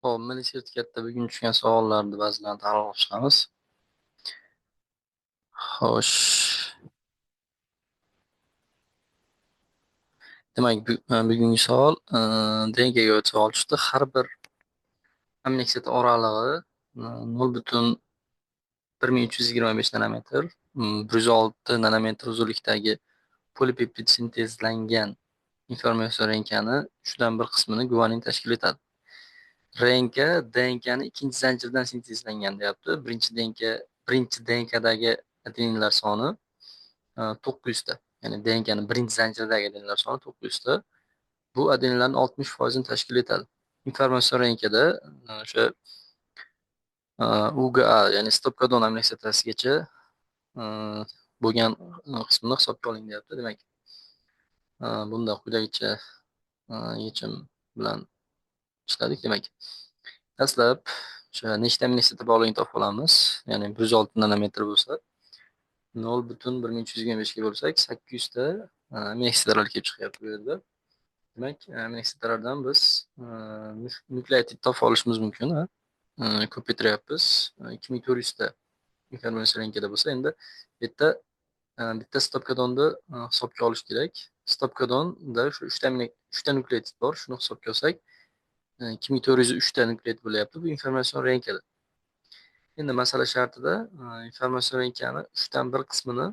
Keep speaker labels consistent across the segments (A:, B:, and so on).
A: Xo'p, milliy sertifikatda bugun tushgan savollarni ba'zilarini tahlil qilib chiqamiz. Xo'sh. Demak, bugungi savol DNKga oid savol tushdi. Har bir aminokislota oralig'i 0,1325 nanometr, 106 nanometr uzunlikdagi polipeptid sintezlangan informatsion RNKni 3dan 1 qismini guanin tashkil etadi. RNK DNKni ikkinchi zanjirdan sintezlangan deyapti. Birinchi DNKdagi adeninlar soni 900 ta. Ya'ni DNKni birinchi zanjiridagi adeninlar soni 900 ta. Bu adeninlarning 60%ni tashkil etadi. Informatsion RNKda o'sha UGA, ya'ni stop kodon aminokislotasigacha bo'lgan qismini hisobga oling deyapti. Demak, bunda quyidagicha yechim bilan ishladik. Demak, dastlab o'sha nechta aminokislota borligini topib olamiz. Ya'ni 106 nanometr bo'lsa, 0,1325 ga bo'lsak, 800 ta aminokislotalar kelib chiqyapti bu yerda. Demak, aminokislotalardan biz nukleotid topib olishimiz mumkin. Ko'paytiryapmiz. 2400 ta informatsion RNKda bo'lsa, endi bitta stop kodonni hisobga olish kerak. Stop kodonda shu 3 ta nukleotid bor, shuni hisobga olsak, 2403 ta nukleotid bo'lyapti bu informatsion RNKda. Endi masala shartida informatsion RNKni 3dan 1 qismini,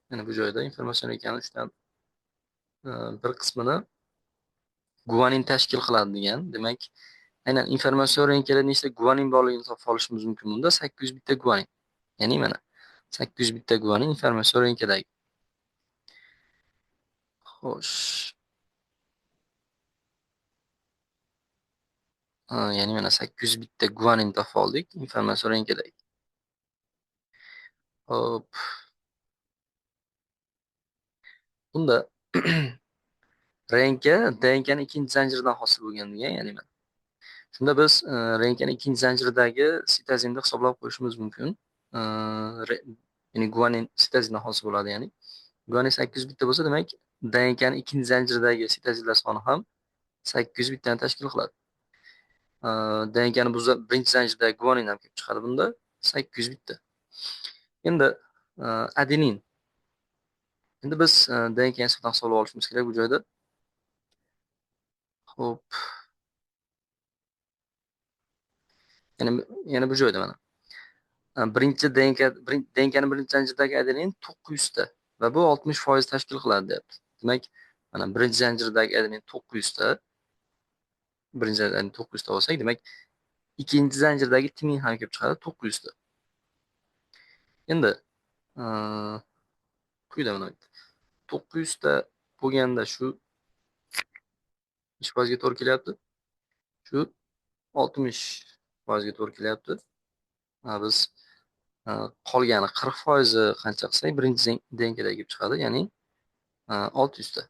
A: ya'ni bu joyda informatsion RNKni 3dan 1 qismini guanin tashkil qiladi degan. Demak, aynan informatsion RNKda nechta guanin borligini topib olishimiz mumkin bunda 800 bitta guanin. Ya'ni mana 800 bitta guanin informatsion RNKdagi. Xo'sh. Ya'ni mana 800 bitta guanin topib oldik informatsion RNKdagi. Xo'p. Bunda RNK DNKni ikkinchi zanjiridan hosil bo'lgan degan, ya'ni mana. Shunda biz RNKni ikkinchi zanjiridagi sitozinni hisoblab qo'yishimiz mumkin. Ya'ni guanin sitozindan hosil bo'ladi, ya'ni guanin 800 bitta bo'lsa, demak DNKni ikkinchi zanjiridagi sitozinlar soni ham 800 bittani tashkil qiladi. DNKni bu birinchi zanjirdagi guanin ham kelib chiqadi bunda 800 bitta. Endi adenin. Endi biz DNKni hisoblab olishimiz kerak bu joyda. Xo'p. Yana bu joyda mana. Birinchi DNK, DNKni birinchi zanjirdagi adenin 900 ta va bu 60% tashkil qiladi deyapti. Demak, mana birinchi zanjirdagi adenin 900 ta. Birinchi zanjirdagi 900 ta olsak, demak, ikkinchi zanjirdagi timin ham kelib chiqadi 900 ta. Endi quyida mana 900 ta bo'lganda shu necha foizga to'g'ri kelyapti? Shu 60% ga to'g'ri kelyapti. Biz qolgani 40% qancha qilsak, birinchi DNKda kelib chiqadi, ya'ni 600 ta.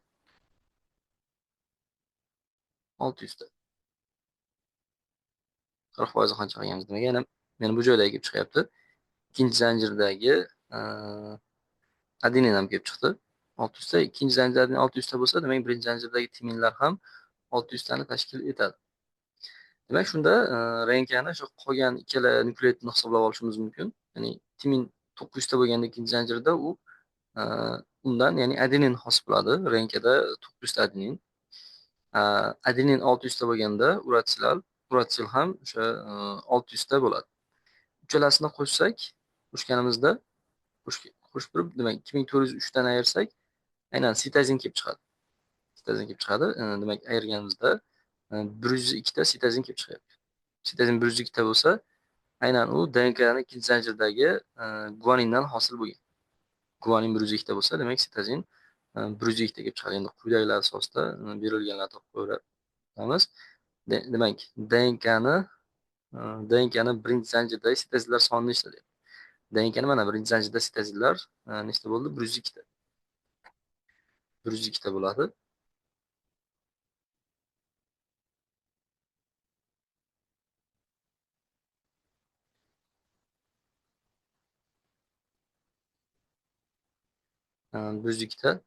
A: 600 ta. 40% qancha qilganmiz demak, yana mana bu joyda kelib chiqyapti. Ikkinchi zanjirdagi adenin ham kelib chiqdi. 600 ta. Ikkinchi zanjirda adenin 600 ta bo'lsa, demak birinchi zanjirdagi timinlar ham 600 tani tashkil etadi. Demak, shunda RNKni shu qolgan ikkala nukleotidni hisoblab olishimiz mumkin. Ya'ni timin 900 ta bo'lganda ikkinchi zanjirda u undan, ya'ni adenin hosil bo'ladi. RNKda 900 ta adenin. Adenin 600 ta bo'lganda uratsil ham o'sha 600 ta bo'ladi. Uchalasini qo'shsak, qo'shganimizda qo'shib turib, demak 2403 dan ayirsak, aynan sitozin kelib chiqadi. Sitozin kelib chiqadi. Demak, ayirganimizda 102 ta sitozin kelib chiqyapti. Sitozin 102 ta bo'lsa, aynan u DNKning ikkinchi zanjirdagi guanindan hosil bo'lgan. Guanin 102 ta bo'lsa, demak sitozin 102 ta kelib chiqadi. Endi quyidagilar asosida berilganlarni topib qo'yamiz. Demak, DNKni birinchi zanjirdagi sitozinlar soni nechta deyapti. DNKni mana birinchi zanjirda sitozinlar nechta bo'ldi? 102 ta. 102 ta bo'ladi. 102 ta.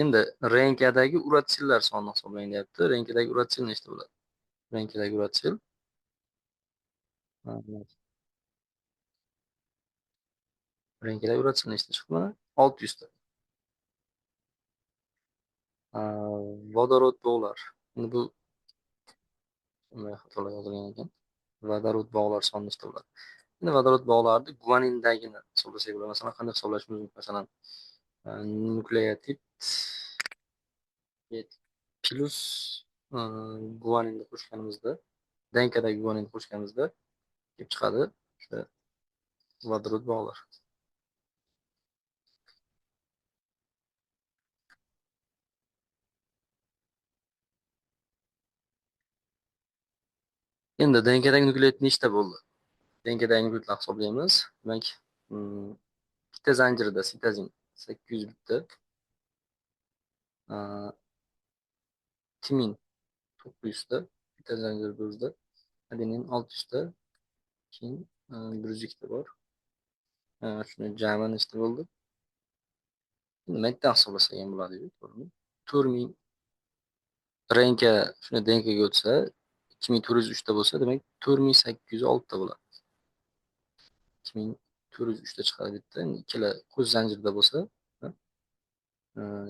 A: Endi RNKdagi uratsillar sonini hisoblang deyapti. RNKdagi uratsil nechta bo'ladi? RNKdagi uratsil RNKdagi uratsil nechta chiqdi mana? 600 ta. Vodorod bog'lar. Endi bu xatolar yozilgan ekan. Vodorod bog'lar soni nechta bo'ladi? Endi vodorod bog'larni guanindagini hisoblasak bo'ladi. Masalan, qanday hisoblashimiz mumkin? Masalan, nukleotid plus guaninni qo'shganimizda, DNKdagi guaninni qo'shganimizda kelib chiqadi o'sha vodorod bog'lar. Endi DNKdagi nukleotid nechta bo'ldi? DNKdagi nukleotidlar hisoblaymiz. Demak, bitta zanjirda sitozin 800 bitta, timin 900 ta, bitta zanjirda o'zida, adenin 600 ta, keyin 102 ta bor. Shuni jami nechta bo'ldi? Endi maytdan hisoblasak ham bo'ladi, to'g'rimi? 4000 RNK shuni DNKga o'tsa 2403 ta bo'lsa, demak 4806 ta bo'ladi. 2403 ta chiqadi bitta. Endi ikkala qo'sh zanjirda bo'lsa,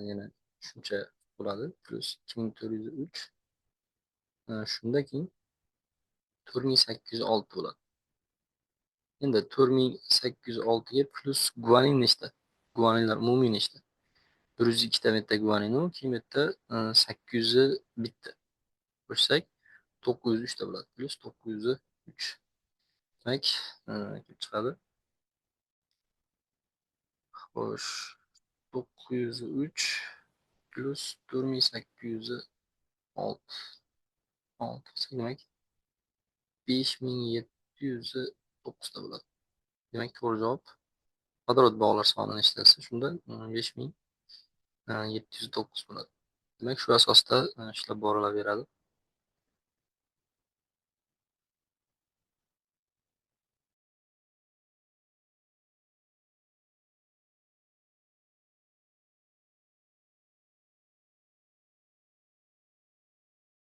A: yana shuncha bo'ladi. Plus 2403. Shundan keyin 4806 bo'ladi. Endi 4806 ga plus guanin nechta? Guaninlar umumiy nechta? 102 ta bitta guaninu, keyin bu yerda 801 bitta qo'shsak 903 ta bo'ladi. Plus 903. Demak, kelib chiqadi. Xo'sh, 903 plus 4806. 6 demak 5709 ta bo'ladi. Demak, to'g'ri javob vodorod bog'lar soni nechtasi? Shunda 5709 bo'ladi. Demak, shu asosda ishlab borilaveradi.